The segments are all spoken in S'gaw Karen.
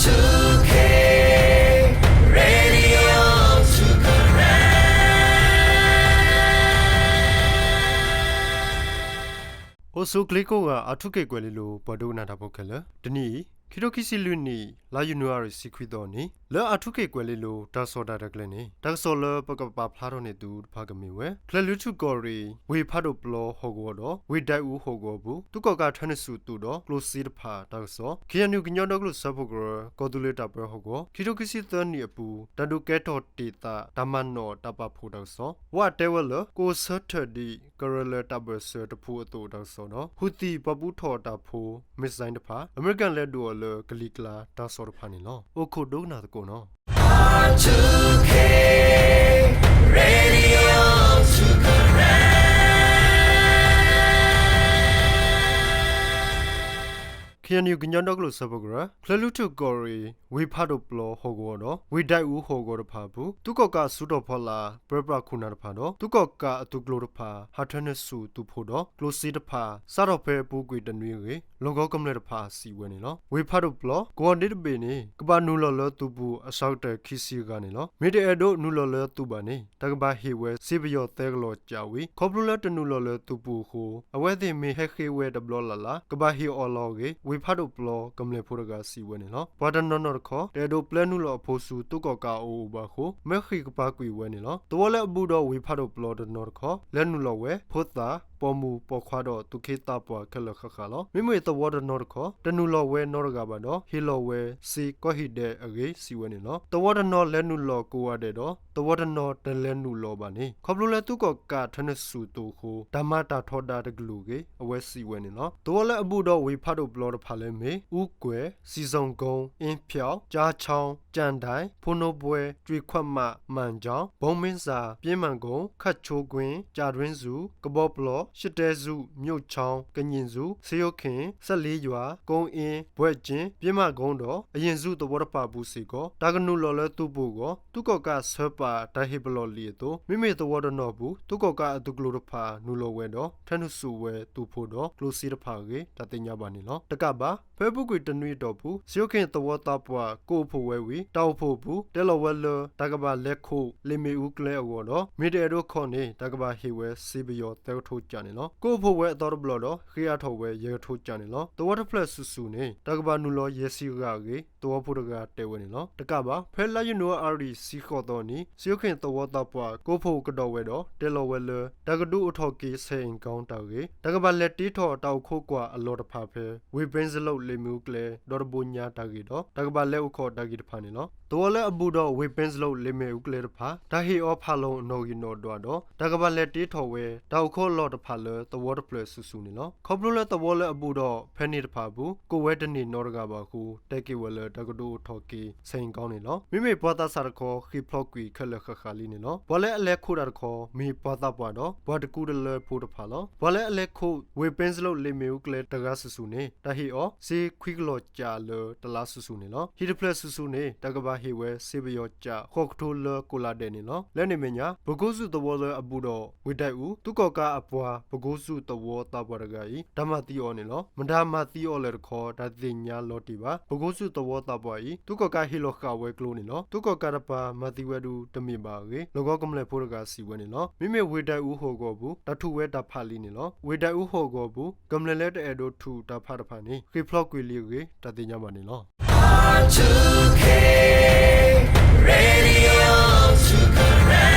two K Radio two Karen. အိၣ်ဆူၣ်ချ့ကိးဂၤ အၣ်ထူခ့ၣ်ကွဲၤလ့လိၤ ပှၤဒိကနၣ်တၢ်ဖိခဲလၢာ်, တနံၤအံၤ ခံထိခံဆံလွံၢ်နံၣ် လါယနူၤအါရံၤ ဆံခွံသီန့ၣ် လၢအၣ်ထူခ့ၣ်ကွဲၤလ့လိၤ တၢ်ကစီၣ်တၢ်ရဲၣ်တၢ်ကျဲၤန့ၣ် တၢ်ကစီၣ်လၢပကပာ်ဖျါထီၣ်န့ၢ်သုတဖၣ်ကမ့ၢ်ဝဲ ဖျဲးလွံၢ်ထူၣ်ကီၢ်ရ့ၣ် ဝ့ၢ်ဖးဒိၣ်ပျီဟီၣ်ကဝီၤဒီး ဝ့ၢ်ဒၢၣ်အူဟီၣ်ကဝီၤအပူၤ သုးကီၣ်ကးထၢနုာ်ဆူၣ်သုးဒီးကျိၣ်စ့တဖၣ်တၢ်ကစီၣ်, ခ့ၣ်အဲၣ်ယူၣ် ကညီဒီကလုာ်စၢဖှိၣ်ကရၢ ကီၢ်သူလ့ၤတၢ်ပၢဟီၣ်ကဝီၤ ခံထိခံဆံသၢနံၣ်အပူၤ တၢ်ဒုးကဲထီၣ်တ့ၢ်သး တၢ်မၤနီၣ်တၢ်ပာ်ဖှိၣ်တၢ်ကစီၣ်, ဝးတဲဝဲလၢ ကအိၣ်ဆၢထၢၣ်ဒံးကရၢလၢတၢ်ဘၢၣ်စၢၤတဖုအသိးတၢ်ကစီၣ်ဒီး ဟူသံၣ်ပှၤပူထီၣ်တၢ်ဖိ missile တဖၣ် အမဲရကၤလဲၤဒုးအီၤလၢကလံၤကျါတၢ်ကစီၣ်တဖၣ်န့ၣ်လီၤ. အိၣ်ခိးဒိကနၣ်သကိးနီၤ. R two K Radio two Karen. ခ့ၣ်အဲၣ်ယူၣ် ကညီဒီကလုာ်စၢဖှိၣ်ကရၢ ဖျဲးလွံၢ်ထူၣ်ကီၢ်ရ့ၣ် ဝ့ၢ်ဖးဒိၣ်ပျီဟီၣ်ကဝီၤဒီး ဝ့ၢ်ဒၢၣ်အူဟီၣ်ကဝီၤတဖၣ်အပူၤ သုးကီၣ်ကးအစုတီၤဖီလာ် ပၢပြးခိၣ်နၢ်တဖၣ်ဒီး သုးကီၣ်ကးအသုးကျိၤတဖၣ် ဟးထၢနုာ်ဆူၣ်သုးဖိဒီး ကျိၣ်စ့တဖၣ် စးထီၣ်ဖဲအပူၤကွံာ်တနွံအဂ့ၢ် လီၢ်ကဝီၤကမျၢၢ်တဖၣ်စံးဝဲန့ၣ်လီၤ. ဝ့ၢ်ဖးဒိၣ်ပျီ ကဝီၤဒ့တဘ့ၣ်န့ၣ် ကဘၣ်နုာ်လီၤလၢသုးပူၤအစှၤကတၢၢ်ခံဆံဂၤန့ၣ်လီၤ. မ့ၢ်တအဲၣ်ဒိးနုာ်လီၤလၢသုးဘၣ်န့ၣ် တၢ်ကဘၣ်ဟ့ၣ်ဝဲစ့ပယီၤသၢကလီၢ်ကၠးဝံၤ ခီဖျိလၢတနုာ်လီၤလၢသုးပူၤအဃိ အဝဲသ့ၣ်မ့ၢ်ဟဲဃ့ဝဲတဘျီလၢ်လၢ် ကဘၣ်ဟ့ၣ်အီၤလီၤအဂ့ၢ် ဝ့ၢ်ဖးဒိၣ်ပျီကမျၢၢ်ဖိတဂၤစံးဝဲန့ၣ်လီၤ. ပှၤတနီၤနီၤတခီ တအဲၣ်ဒိးပျဲနုာ်လီၤအဖိဆူသုးကီၣ်ကးအအိၣ်ဘၣ်အဃိ မၢဃံၣ်ကပၤကွံာ်ဝဲန့ၣ်လီၤ. သဝီလၢအဘူးဒီးဝ့ၢ်ဖးဒိၣ်ပျီတနီၤတခီ လဲၤနုာ်လီၤဝဲ ဖိသၣ်, ပိာ်မုၣ်, ပိာ်ခွါဒီးသူၣ်က့သးပှၢ်ခဲလၢာ်ဃၣ်ဃၣ်လီၤ. မ့မ့ၢ်သဝီတနီၤတခီ တနုာ်လီၤဝဲနီတဂၤဘၣ်ဒီး ဟ့ၣ်လီၤဝဲစ့ကီၢ်ဟံၣ်ဒဲးအဂ့ၢ် စံးဝဲန့ၣ်လီၤ. သဝီတနီၤလဲၤနုာ်လီၤကိးဂၤဒဲးဒီး သဝီတနီၤတလဲၤနုာ်လီၤဘၣ်န့ၣ် ခီဖျိလၢသုးကီၣ်ကးထၢနုာ်ဆူၣ်သုးအဃိ တၢ်မၤတၢ်ထီဒါတကလုာ်အဂ့ၢ် အဝဲစံးဝဲန့ၣ်လီၤ. သဝီလၢအဘူးဒီးဝ့ၢ်ဖးဒိၣ်ပျီတဖၣ်လၢမ့ၢ် အူကွဲၢ်, စံၣ်စိၣ်ကိၣ်, အ့ဖၠီၣ်, ကၠါဆီ, ကၠၣ်ဒဲး, ဖိနိပှဲ, ကၠွ့ခွးမး, မၣ်ကၠီ, ဘိမ့စၣ်, ပျ့မၣ်ကိၣ်, ခၣ်ဆိကွ့ၣ်, ကၠၣ်တွ့စူၣ်, ကဘီပျီ, ရှတၢစူၣ်, မျိးဆီ, ကည့ၣ်စူၣ်, စ့ယိၣ်ခ့ၣ်, စလ့ယွၤ, ကိအ့, ဘွဲၣ်ကၠ့, ပျ့မၣ်ကိၣ်ဒီး အယ့ၣ်စူၣ်သဝီတဖၣ်အပူၤစ့ၢ်ကီး တၢ်ကနုာ်လီၤလၢသုးပူၤအဂီၢ် သုးကီၣ်ကးဆှၢပာ်တၢ်ဟ့ၣ်ပလီၢ်လံာ်အသိး မ့မ့ၢ်သဝီတနီၤအပူၤ သုးကီၣ်ကးအသုးကျိၤတဖၣ်နုာ်လီၤဝဲဒီး ထၢနုာ်ဆူၣ်ဝဲသုးဖိဒီးကျိၣ်စ့တဖၣ်အဂ့ၢ် တၢ်သ့ၣ်ညါဘၣ်န့ၣ်လီၤ. တကးဘၣ် ဖဲအပူၤကွံာ်တနွံအတီၢ်ပူၤ စ့ယိၣ်ခ့ၣ်သဝီသးပှၢ် ကိးအိၣ်ဖှိၣ်ဝဲဝံၤ တၢ်အိၣ်ဖှိၣ်အပူၤ တဲလီၤဝဲလၢ တၢ်ကဘၣ်လဲၤခိးလ့ၣ်မ့ၣ်အူကျဲအဂီၢ်ဒီး မ့ၢ်တအဲၣ်ဒိးခိးန့ၣ် တၢ်ကဘၣ်ဟ့ၣ်ဝဲစ့ပယီၤသၢကထိကၠးန့ၣ်လီၤ. ကိးအိၣ်ဖှိၣ်ဝဲအသီတဘျီဒီး ဃ့အါထီၣ်ဝဲယဲၢ်ကထိကၠးန့ၣ်လီၤ. သဝီတဖျၢၣ်ဆူၣ်ဆူၣ်န့ၣ် တၢ်ကဘၣ်နုာ်လီၤယဲၢ်ဆံဂၤအဂ့ၢ် သဝီဖိတဂၤတဲဝဲန့ၣ်လီၤ. တကးဘၣ် ဖဲလါယနူၤအါရံၤ ဆံဃိးသီနံၤ စ့ယိၣ်ခ့ၣ်သဝီသးပှၢ် ကိးအိၣ်ဖှိၣ်ကဒီးဝဲဒီး တဲလီၤဝဲလၢ တၢ်ကဒုးအိၣ်ထီၣ်က့ၤ ဆဲးအ့ၣ်ကီတၢ်ဂ့ၢ်, တၢ်ကဘၣ်လဲၤတ့ထီၣ်တၢ်အိၣ်ခိးကွၢ်အလီၢ်တဖၣ်ဖဲ ဝ့ၢ်ပ့စလိၣ်လ့ၣ်မ့ၣ်အူကျဲ ဒီတဘိညါတၢ်ဂ့ၢ်ဒီး တၢ်ကဘၣ်လဲၤအိၣ်ခိးတၢ်ဂ့ၢ်တဖၣ်န့ၣ်လီၤ. သဝီလၢအဘူးဒီးဝ့ၢ်ပ့စလိၣ်လ့ၣ်မ့ၣ်အူကျဲတဖၣ် တၢ်ဟ့ၣ်အီၤဖးလိာ်နီၣ်ဂံၢ်နီၣ်ဒွးဒီး တၢ်ကဘၣ်လဲၤတ့ထီၣ်ဝဲ တၢ်အိၣ်ခိးအလီၢ်တဖၣ်လၢသဝီတဖျၢၣ်ဆူၣ်ဆူၣ်န့ၣ်လီၤ. ခီဖျိလၢသဝီလၢအဘူးဒီးဖဲန့ၣ်တဖၣ်အပူၤ ကိးဝဲတန့ၢ်နီတဂၤဘၣ်အဃိ တဲက့ၤဝဲလၢတၢ်ကဒုးအိၣ်ထီၣ်က့ၤ ဆဲးအ့ၣ်ကီန့ၣ်လီၤ. မ့မ့ၢ်ပှၤသးစၢ်တခီ ဃ့ၢ်ဖျိးကွံာ်ခဲလၢာ်ဃၣ်ဃၣ်လံန့ၣ်လီၤ. ပှၤလၢအလဲၤခိးတၢ်တခီ မ့ၢ်ပှၤသးပှၢ်ဒီး ပှၤတကူတလၢဖိတဖၣ်လီၤ. ပှၤလၢအလဲၤခိး ဝ့ၢ်ပ့စလိၣ်လ့ၣ်မ့ၣ်အူကျဲတဂၤဆူၣ်ဆူၣ်န့ၣ် တၢ်ဟ့ၣ်အီၤ စ့ခွံကလီၢ်ကၠးလၢတလါဆူၣ်ဆူၣ်န့ၣ်လီၤ. ဟံၣ်တဖျၢၣ်ဆူၣ်ဆူၣ်န့ၣ် တၢ်ကဘၣ်ဟ့ၣ်ဝဲစ့ပယီၤကၠး ဃိးကထိလၢကိးလါဒဲးန့ၣ်လီၤ. လၢန့ၣ်အမဲာ်ညါ ပကိစူၣ်သဝီလၢအဘူးဒီးဝ့ၢ်ဒၢၣ်အူ သုးကီၣ်ကးအပှၤ ပကိစူၣ်သဝီသးပှၢ်တဂၤအံၤ တၢ်မၤသံအီၤန့ၣ်လီၤ. မတၤမၤသံအီၤလဲၣ်တခီ တၢ်တသ့ၣ်ညါလီၤတံၢ်ဘၣ်. ပကိစူၣ်သဝီသးပှၢ်အံၤ သုးကီၣ်ကးဟ့ၣ်လီၤဃာ်ဝဲကျိန့ၣ်လီၤ. သုးကီၣ်ကးတပၤမၤသံဝဲဒၣ်တမ့ၢ်ဘၣ်အဂ့ၢ် လီၢ်ကဝီၤကမျၢၢ်ဖိတဂၤစံးဝဲန့ၣ်လီၤ. မ့မ့ၢ်ဝ့ၢ်ဒၢၣ်အူဟီၣ်ကဝီၤအပူၤ တၢ်ထူၣ်ဝဲတၢ်ဖးလံန့ၣ်လီၤ. ဝ့ၢ်ဒၢၣ်အူဟီၣ်ကဝီၤအပူၤ ကမျၢၢ်လၢတအဲၣ်ဒိးထူၣ်တၢ်ဖးတဖၣ်န့ၣ် ဃ့ၢ်ဖျိးကွံာ်လံအဂ့ၢ် တၢ်သ့ၣ်ညါဘၣ်န့ၣ်လီၤ.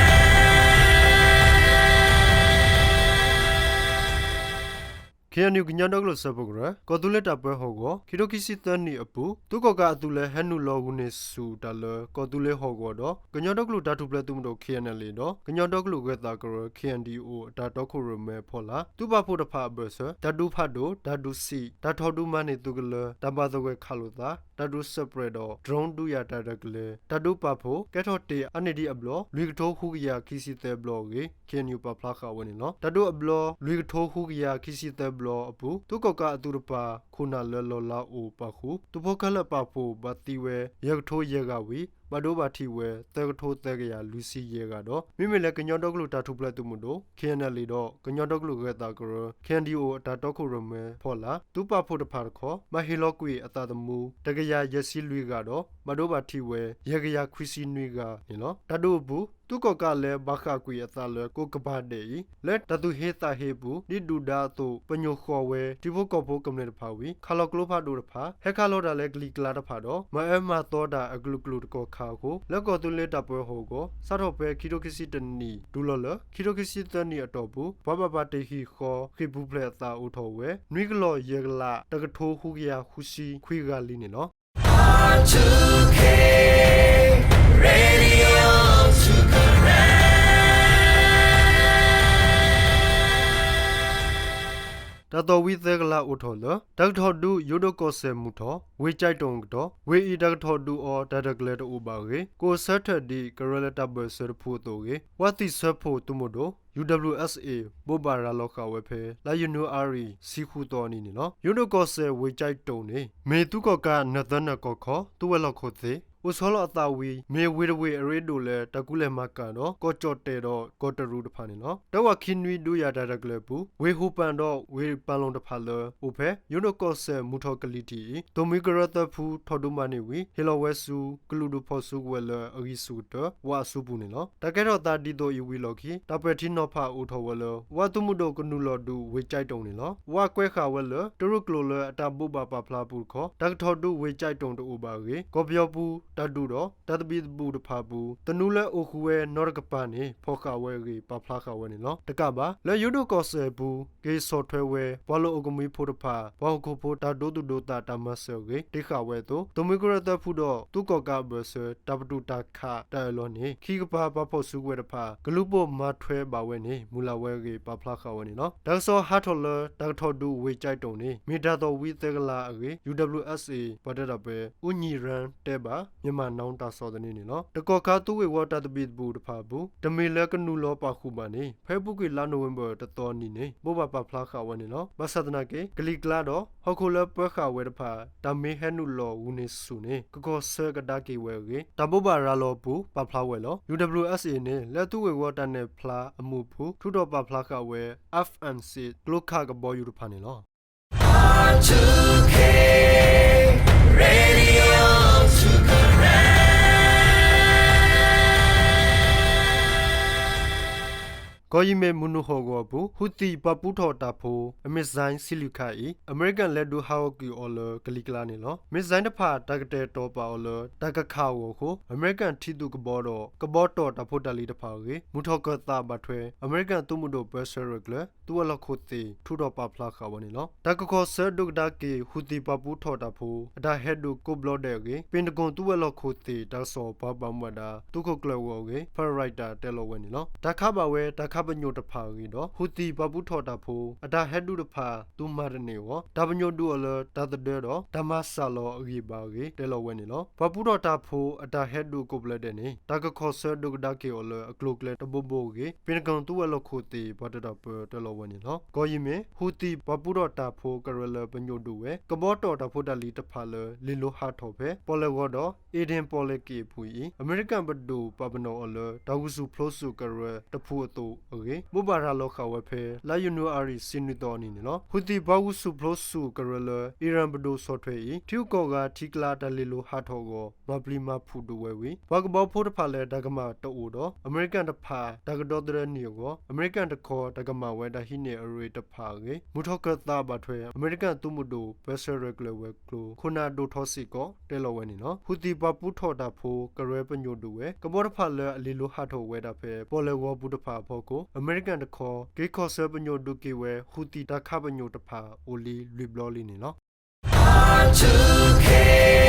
ခ့ၣ်အဲၣ်ယူၣ် ကညီဒီကလုာ်စၢဖှိၣ်ကရၢ ကီၢ်သူလ့ၤတၢ်ပၢဟီၣ်ကဝီၤ ခံထိခံဆံသၢနံၣ်အပူၤ သုးကီၣ်ကးအသုးလၢဟဲနုာ်လီၤဂုာ်န့ၢ်ဆူၣ်တၢ်လၢ ကီၢ်သူလ့ၤဟီၣ်ကဝီၤဒီး ကညီဒီကလုာ်တၢ်ထူၣ်ဖျဲးသုးမုၢ်ဒိၣ် ခ့ၣ်အဲၣ်အဲၣ်လ်အ့ ဒီး ကညီဒီကလုာ်ဂၢၤသးကရၢ ခ့ၣ်အဲၣ်ဒီးအိၣ် အတၢ်တီခိၣ်ရိၣ်မဲအဖီလာ် သုးပာ်ဖှိၣ်တဖၣ်အဘၢၣ်စၢၤ တၢ်ဒုးဖးဒိၣ်, တၢ်ဒုးဆံး, တၢ်ထီၣ်ဒုးမၤန့ၢ်သုးကလၢၤ, တၢ်ဘၣ်သဂၢၢ်ခးလိာ်သး, တၢ်ဒုးစဲးပြဲးဒီး drone ဒုးယၤတၢ်ရဲၣ်တၢ်ကျဲၤ တၢ်ဒုးပာ်ဖှိၣ် ကဲထီၣ်တ့ၢ်အါန့ၢ်ဒံးအဘျီ လွံၢ်ကထိဃုကယၤခံဆံသၢဘျီအဂ့ၢ် ခ့ၣ်အဲၣ်ယူၣ် ပာ်ဖျါဃာ်ဝဲန့ၣ်လီၤ. တၢ်ဒုးအဘျီ လွံၢ်ကထိဃုကယၤခံဆံသၢဘျီ လီၤအပူၤ သုးကီၣ်ကးအသုးတပၤ ခိၣ်နၢ်လၢလီၢ်လၤအိၣ်ပာ်ဃုာ် သုးဖိခဲလၢာ်ပာ်ဖှိၣ် ဘၣ်သံဝဲ ယဲၢ်ကထိယဲၢ်ဂၤဝံၤ ဘၣ်ဒိဘၣ်ထံးဝဲ သၢကထိသၢကယၤလွံၢ်ဆံယဲၢ်ဂၤဒီး မ့မ့ၢ်လၢကညီဒီကလုာ်တၢ်ထူၣ်ဖျဲးသုးမုၢ်ဒိၣ် KNLA ဒီး ကညီဒီကလုာ်ဂဲၤသးကရၢ KNDO အတၢ်တီခိၣ်ရိၣ်မဲဖီလာ် သုးပာ်ဖှိၣ်တဖၣ်တခီ ဘၣ်ဟ့ၣ်လီၤကွံာ်အသးသမူ တကယၤယဲၢ်ဆံလွံၢ်ဂၤဒီး ဘၣ်ဒိဘၣ်ထံးဝဲ ယဲၢ်ကယၤခွံဆံနွံဂၤန့ၣ်လီၤ. တၢ်ဒုးအပူၤ သုးကီၣ်ကးလၢဘၣ်ဃၣ်ကွံာ်အသးလၢကိးကပၤဒဲးအံၤ လၢတၢ်သူၣ်ဟ့သးဟ့အပူၤ ဒ်ဒုၣ်ဒါအသိး ပညိၣ်ဃီၤဝဲ ထံဖိကီၢ်ဖိကမျၢၢ်တဖၣ်ဝံၤ ခးလီၤကျိဖးဒိၣ်တဖၣ် ဟဲခးလီၤတၢ်လၢကလံၤကျါတဖၣ်ဒီး မၤအၢမၤသီတၢ်အကလုာ်ကလုာ်တကီၢ်ခါအဃိ လၢကီၢ်သူလ့ၤတၢ်ပၢဟီၣ်အဂီၢ် စးထီၣ်ဖဲခံထိခံဆံတနံၣ် တုၤလီၤလၢ ခံထိခံဆံသၢနံၣ်အတီၢ်ပူၤ ပှၤဘၣ်ပာ်တ့ၢ်ဟံၣ်ဃီ ဃ့ၢ်ပူၤဖျဲးအသးအိၣ်ထီၣ်ဝဲ နွံကလီၢ်ယဲၢ်ကလး တကထိဃုကယၤဃုဆံခွံဂၤလံန့ၣ်လီၤ. တၢ်သီၣ်ဝံၤသၢကလးအိၣ်ထီၣ်လၢ တၢ်ကထီၣ်ဒုးယိၣ်ဒိၣ်ကီၢ်စဲၣ်မုၢ်ထီၣ် ဝ့ၢ်ကၠဲးတိၣ်အကတီၢ် ဝ့ၢ်အံၤတၢ်ကထီၣ်ဒုးအီၤတၢ်ရဲၣ်တၢ်ကျဲၤတအိၣ်ဘၣ်အဂ့ၢ် ကအိၣ်ဆၢထၢၣ်ဒံးကရၢလၢတၢ်ဘၢၣ်စၢၤတဖုအသိးအဂ့ၢ် ဝၣ်သံၣ်စၢဖှိၣ်သုးမုၢ်ဒိၣ် UWSA ဘိးဘၣ်ရၤလီၤဃာ်ဝဲဖဲ လါယနူၤအါရံၤ ဆံဃုသီအနံၤန့ၣ်လီၤ. ယိၣ်ဒိၣ်ကီၢ်စဲၣ်ဝ့ၢ်ကၠဲးတိၣ်န့ၣ် မ့ၢ်သုးကီၣ်ကးနၢၣ်သၢနၢၣ်ကီၢ်ခီ သုးဝဲၤလီၢ်ခိၣ်သ့ၣ် အိၣ်ဆီလီၤအသးဝံၤ မ့ၢ်ဝ့ၢ်တဝ့ၢ်အရ့ဒိၣ်လၢ တၢ်ကူၣ်လဲၤမၤကၤဒီး ကီၢ်ကၠီၣ်တဲၣ်ဒီးကီၢ်တရူးတဖၣ်န့ၣ်လီၤ. တၢ်ဝၣ်ခံနွံဒုးယၤတၢ်ရဲၣ်တၢ်ကျဲၤအပူၤ ဝ့ၢ်ဟူးပၣ်ဒီးဝ့ၢ်ပၣ်လိၣ်တဖၣ်လၢအိၣ်ဖဲ ယိၣ်ဒိၣ်ကီၢ်စဲၣ်မုၢ်ထီၣ်ကလံၤထံးအံၤ သိၣ်မှံကရၢသၢဖုထီၣ်ဒုးမၤန့ၢ်ဝံၤ ဟ့ၣ်လီၤဝဲဆူ ကလုာ်ဒူၣ်ဖီၣ်စုကဝဲၤလၢအဂံၢ်ဆူၣ်ကတၢၢ် ဝၣ်အစုပူၤန့ၣ်လီၤ. တၢ်ကဲထီၣ်သးဒ်သိးအံၤဝံၤလီၢ်ခံ တၢ်ပှဲၤထံနီၤဖးအိၣ်ထီၣ်ဝဲလၢ ဝၣ်သုးမုၢ်ဒိၣ်ကနုာ်လီၤဒုးဝ့ၢ်ကၠဲးတိၣ်န့ၣ်လီၤ. ဝၣ်ကွဲးဃာ်ဝဲလၢ တရူးကျိာ်လၢအတၢ်ဘိးဘၣ်ပာ်ဖျါအပူၤတခီ တၢ်ကထီၣ်ဒုးဝ့ၢ်ကၠဲးတိၣ်တအိၣ်ဘၣ်အဂ့ၢ် ကီၢ်ပယီၤပူၤတၢ်ဒုးဒီး တၢ်သဘံၣ်သဘုၣ်တဖၣ်အပူၤ သနူလၢအိၣ်ဃုာ်ဝဲနီတကပၤန့ၣ် ဖီၣ်ဃာ်ဝဲအဂ့ၢ် ပာ်ဖျါဃာ်ဝဲန့ၣ်လီၤ. တကးဘၣ် လၢယိၣ်ဒိၣ်ကီၢ်စဲၣ်အပူၤ က့ၤဆီၣ်ထွဲဝဲ ပှၤလီၢ်အိၣ်ကမှံဖိတဖၣ် ပှၤဟီၣ်ခိၣ်ဖိတၢ်ဒိသူၣ်ဒိသးတၢ်မၤစၢၤအဂ့ၢ် တ့ဃာ်ဝဲအသိး သိၣ်မှံကရၢသၢဖုဒီး သုးကီၣ်ကးအဘၢၣ်စၢၤ တၢ်ပတုာ်တၢ်ခးတၢ်အၢၣ်လီၤန့ၣ် ခံကပၤပှၤဖီၣ်စုကဝဲၤတဖၣ် ကလူၤပိာ်မၤထွဲဘၣ်ဝဲန့ၣ် မုၢ်လၢ်ဝဲအဂ့ၢ် ပာ်ဖျါဃာ်ဝဲန့ၣ်လီၤ. တၢ်ကစီၣ်ဟးထီၣ်လၢ တၢ်ကထီၣ်ဒုးဝ့ၢ်ကၠဲးတိၣ်န့ၣ် မ့ၢ်တၢ်သီၣ်ဝံၤသၢကလးအဂ့ၢ် UWSA ပှၤတဲတၢ်ပၢ အူညံၣ်ရၣ် တဲဘၣ် Myanmar Now တၢ်ကစီၣ်သန့န့ၣ်လီၤ. တကီၢ်ခါသုးဂ့ၢ်ဝီတၢ်သဘံၣ်သဘုၣ်တဖၣ်အပူၤ တမ့ၢ်လၢကနုာ်လီၤပာ်ဃုာ်ဘၣ်န့ၣ် ဖဲအပူၤကွံာ်လါနိၣ်ဝ့ဘၢၣ်တသီအနံၤန့ၣ် ဘိးဘၣ်ပာ်ဖျါဃာ်ဝဲန့ၣ်လီၤ. ဘၣ်ဆၣ်သနာ်က့ ကလံၤကျါဒီး ဟီၣ်ခိၣ်လၢပၢဃာ်ဝဲတဖၣ် တၢ်မ့ၢ်ဟဲနုာ်လီၤဂုာ်န့ၢ်ဆူၣ်န့ၣ် ကကီၢ်ဆၢကဒါက့ၤဝဲအဂ့ၢ် တၢ်ဘိးဘၣ်ရၤလီၤအပူၤ ပာ်ဖျါဝဲလီၤ. UWSA န့ၣ် လၢသုးဂ့ၢ်ဝီတၢ်နဲၣ်ဖျါအမူးအပူၤ ထုးထီၣ်ပာ်ဖျါဃာ်ဝဲ F M six ကျိခးကဘီယူၤတဖၣ်န့ၣ်လီၤ. ကီၢ်ယံၤမ့ၢ်မုၢ်နုာ်ဟီၣ်ကဝီၤအပူၤ ဟူသံၣ်ပှၤပူထီၣ်တၢ်ဖိ အမ့ၢ်စဲၣ် ဆံးလွံၢ်ခါအံၤ အမဲရကၤလဲၤဒုးဟးဂီၤကွံာ်အီၤလၢကလံၤကျါန့ၣ်လီၤ. မ့ၢ်စဲၣ်တဖၣ် တၢ်ကတဲာ်တီၤပာ်အီၤလၢ တၢ်ကခးအဂီၢ်အဃိ အမဲရကၤထံသုးကဘီဒီး ကဘီတီၢ်တၢ်ဖိတၢ်လံၤတဖၣ်အဂ့ၢ် မုၢ်ထီၣ်ကၢၣ်သးဘၣ်ထွဲ အမဲရကၤသုးမုၢ်ဒိၣ်ပၢဆှၢရဲၣ်ကျဲၤ သုးဝဲၤလီၢ်ခိၣ်သ့ၣ် ထုးထီၣ်ပာ်ဖျါဃာ်ဝဲန့ၣ်လီၤ. တၢ်ကခီၣ်ဆၢဒုးကဒါက့ၤ ဟူသံၣ်ပှၤပူထီၣ်တၢ်ဖိ အတၢ်ဟဲဒုးကိးဘျီဒဲးအဂ့ၢ် ပ့ၣ်တကိၣ်သုးဝဲၤလီၢ်ခိၣ်သ့ၣ် တၢ်ကစီၣ်ပှၤဘၣ်မူဘၣ်ဒါ သုးခိၣ်ကျၢၢ်ဂီၢ်အဂ့ၢ် ဖၢၣ်ရံးတၢ် တဲလီၤဝဲန့ၣ်လီၤ. တၢ်ခးဘၣ်ဝဲတၢ်ခးပညိၣ်တဖၣ်အဂ့ၢ်ဒီး ဟူသံၣ်ပှၤပူထီၣ်တၢ်ဖိ အတၢ်ဟဲဒုးတဖၣ် သုမၤတန့ၢ်အဂီၢ် တၢ်ပညိၣ်ဒုးအီၤလၢတၢ်သဒၢဒီး တၢ်မၤစှၤလီၤအဂံၢ်ဘါအဂ့ၢ် တဲလီၤဝဲန့ၣ်လီၤ. ပှၤပူထီၣ်တၢ်ဖိအတၢ်ဟဲဒုးကိးဘျီဒဲးန့ၣ် တၢ်ကခီၣ်ဆၢဒုးကဒါက့ၤအီၤလၢအကျိၤအကျဲတဘိဘိအဂ့ၢ် ပ့ၣ်တကိၣ်သုးဝဲၤလီၢ်ခိၣ်သ့ၣ် ပှၤတဲတၢ်ပၢ တဲလီၤဝဲန့ၣ်လီၤ. ကီၢ်ယံၤမ့ၢ် ဟူသံၣ်ပှၤပူထီၣ်တၢ်ဖိကရၢလၢပညိၣ်ဒုးဝဲ ကဘီတီၢ်တၢ်ဖိတၢ်လံၤတဖၣ်လၢ လ့ၣ်လိၤဟးထီၣ်ဖဲ ပီၣ်လဲၣ်ဂီၤဒီး အ့ဒ့ၣ်ပီၣ်လဲၣ်က့ၣ်အပူၤအံၤ အမဲရကၤပဒိၣ်ပာ်ပနီၣ်အီၤလၢ တၢ်ဂုာ်ဆူၣ်ပျိဆူၣ်ကရၢတဖုအသိးအဂ့ၢ် ဘိးဘၣ်ရၤလီၤဃာ်ဝဲဖဲ လါယနူၤအါရံၤ ဆံနွံသီအနံၤန့ၣ်လီၤ. ဟူသံၣ်ပှၤဂုာ်ဆူၣ်ပျိဆူၣ်ကရၢလၢ အံၣ်ရၣ်ပဒိၣ်ဆီၣ်ထွဲအံၤ ထံဂုၤကီၢ်ဂၤထံကျါတၢ်လ့ၣ်လိၤဟးထီၣ်အဂီၢ် မၤပျံၤမၤဖုးဒုးဝဲဝံၤ ပှၤကဘီဖိတဖၣ်လၢတၢ်ကမၣ်တအိၣ်ဒီး အမဲရကၤတဖၣ် တၢ်ကဒီသဒၢနံၣ်အဂီၢ် အမဲရကၤတခီ တၢ်ကမၣ်ဝဲတၢ်ဟံးန့ၢ်အရ့တဖၣ်အဂ့ၢ် မုၢ်ထီၣ်ကၢၣ်သးဘၣ်ထွဲ အမဲရကၤသုးမုၢ်ဒိၣ်ပၢဆှၢရဲၣ်ကျဲၤဝဲၤကျိၤ ခိၣ်နၢ်ဒိၣ်ထီစ့ၢ်ကီး တဲလီၤဝဲန့ၣ်လီၤ. ဟူသံၣ်ပှၤပူထီၣ်တၢ်ဖိကရၢပညိၣ်ဒုးဝဲ ကဘီတဖၣ်လၢအလ့ၣ်လိၤဟးထီၣ်ဝဲဒၣ်ဖဲ ပီၣ်လဲၣ်ဂီၤပူၤတဖၣ်အဖီခိၣ် အမဲရကၤတခီ က့ၤခီၣ်ဆၢပညိၣ်ဒုးက့ၤဝဲ ဟူသံၣ်တၢ်ခးပညိၣ်တဖၣ် အိၣ်လံလွံၢ်ဘျီလံန့ၣ်လီၤ.